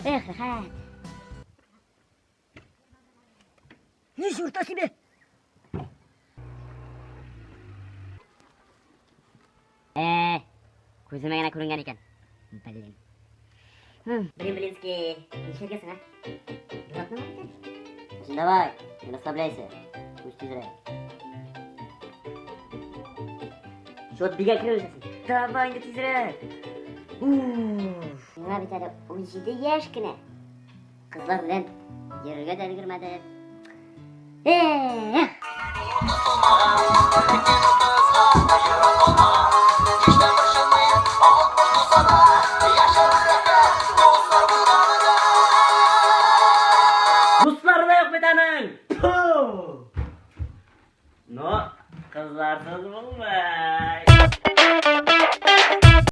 Эх, рәхәт. Ни чурта себе! Э, күземә генә күренгән икән. Блин. Блин, блинский. Нишләргә соң, а? Дуракмы икән? Син давай, не расслабляйся. Пусть тизрәк. Шот бигә керәсең. Давай инде тизрәк. Уф. Миңа бит әле 17 яшь кенә. Кызлар белән йөрергә дә өлгермәдем. Эх!